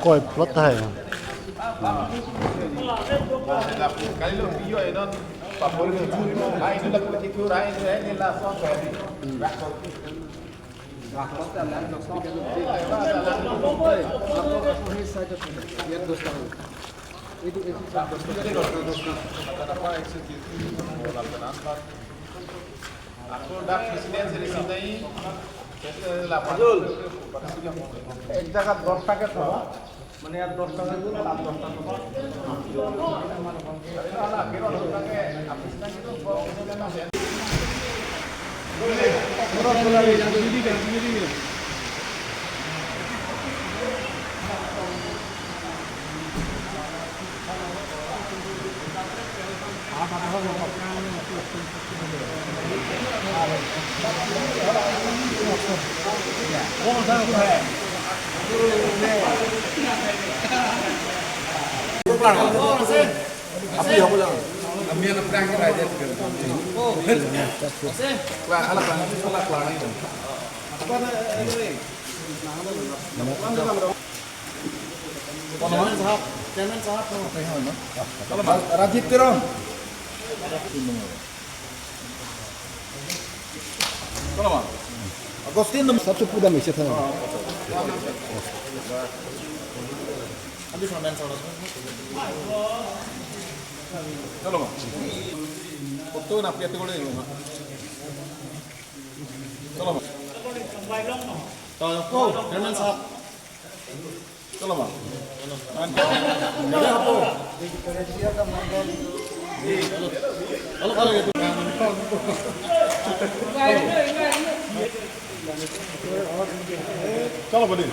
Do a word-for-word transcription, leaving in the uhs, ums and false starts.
Koi plot hai. Ako dak president seri sinai. Ek jagat dos taka thok. Mane, ya dos taka, saat dos taka. Chairman sahab, chairman sahab, no? Rajiv Teron. Agustin, no? Sabse puda misi tha. Chalo ma. Photo na piat ko le ma. Chalo ma. To, ko, chairman sahab. Chalo ma. Chalo, buddy.